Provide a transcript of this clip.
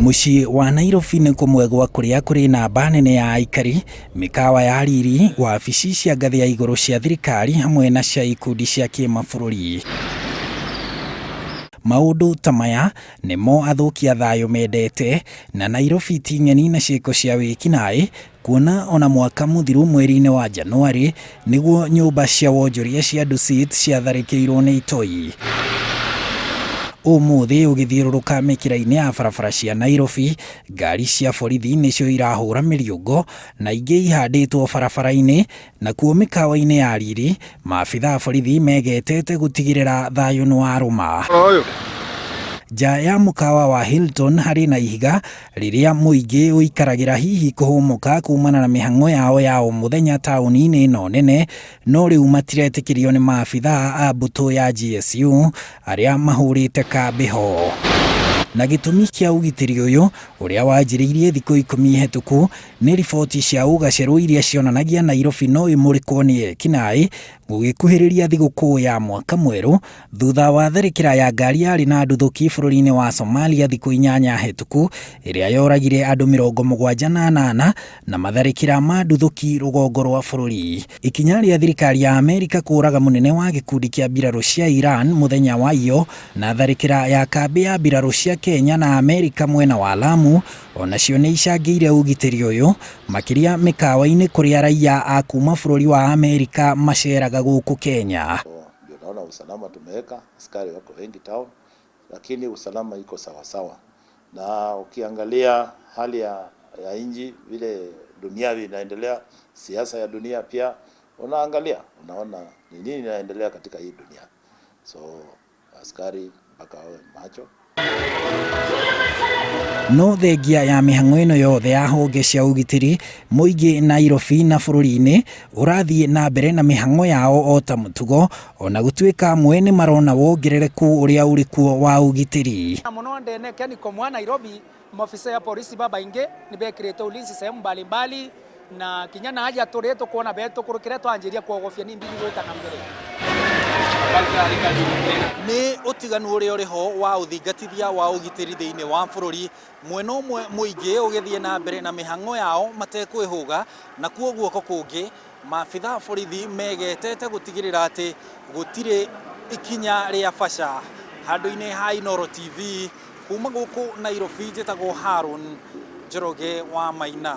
Mũciĩ wa Nairobi nĩ kũmwe gwa kũrĩa kũrĩ namba nene ya aikari, mĩkawa ya riri, wabici cia ngathĩ ya igũrũ cia thirikari hamwe na cia ikundi cia kĩmabũrũri. Maũndũ ta maya nĩmo athũkia thayũ mendete, na Nairobi ti ng'eni na ciĩko cia wĩkinaĩ, kuona ona mwaka mũthiru mweri-inĩ wa Januarĩ nĩguo nyũmba cia wonjoria cia Dusit ciatharĩkĩirwo nĩ itoi. Ũmũthĩ ũgĩthiũrũrũka mĩkĩra-inĩ ya barabara cia Nairobi, ngari cia borithi nĩcio irahũra mĩriũngo na ingĩ ihandĩtwo barabara-inĩ, nakuo mĩkawa-inĩ ya riri, maabitha a borithi megetete gũtigĩrĩra thayũ nĩwarũma. Nja ya mũkawa wa Hilton harĩ na ihiga rĩrĩa mũingĩ ũikaragĩra hihi kũhũmũka kumana na mĩhang'o yao ya o mũthenya taũni-inĩ ĩno nene, no rĩu matiretĩkĩrio nĩ maabitha a mbũtũ ya GSU arĩa mahũrĩte kambĩ ho. Na gĩtũmi kĩa ũgitĩri ũyũ ũrĩa wanjĩrĩirie thikũ 10 hetũku nĩ riboti cia ũgacerũ iria cionanagia Nairobi no ĩmũrĩkwo nĩ ekinaĩ gũgĩkuhĩrĩria thigũkũ ya mwaka mwerũ thutha wa tharĩkĩra ya ngari yarĩ na nduthũki bũrũri-inĩ wa Somalia thikũ 8 hetũku ĩrĩa yoragire andũ 78 na matharĩkĩra ma nduthũki rũgongo rwa bũrũri. Ikinya rĩa thirikari ya Amerika kũũraga mũnene wa gĩkundi kĩa mbirarũ cia Iran mũthenya wa iyo na tharĩkĩra ya kambĩ ya mbirarũ cia Kenya na Amerika mwena wa Lamu onacio nĩ icangĩire ũgitĩri ũyũ makĩria mĩkawa-inĩ kũrĩa raia a kuma bũrũri wa Amerika maceraga gũkũ Kenya. Ndio naona usalama tumeweka, askari wako wengi town, lakini usalama iko sawa sawa. Na ukiangalia hali ya nchi vile dunia inaendelea, siasa ya dunia pia unaangalia, unaona ni nini inaendelea katika hii dunia. So askari mpaka wawe macho. No thengia ya mĩhang'o ĩno yothe ya honge cia ũgitĩri, mũingĩ Nairobi na bũrũri-inĩ ũrathiĩ na mbere na mĩhang'o yao o ta mũtugo, ona gũtuĩka amwe nĩ marona wongerereku ũrĩa ũrĩ kuo wa ũgitĩri. Muno ndene Kencom wa Nairobi, maofisa ya polisi baba inge nibekirite ulinzi sehemu mbalimbali na kinya na haja turi tukuona betu kurukire twanjiria kuogofia ni mbili gwita na mbere. Nĩ ũtiganu ũrĩa ũrĩ ho wa ũthingatithia wa ũgitĩri thĩinĩ wa bũrũri, mwena ũmwe mũingĩ ũgĩthiĩ na mbere na mĩhang'o yao matekwĩhũga, nakuo guoko kũngĩ maabitha borithi megetete gũtigĩrĩra atĩ gũtirĩ ikinya rĩa baca. Handũ-inĩ ha Inooro TV kuma gũkũ Nairobi, njĩtagwo Harun Njoroge wa Maina.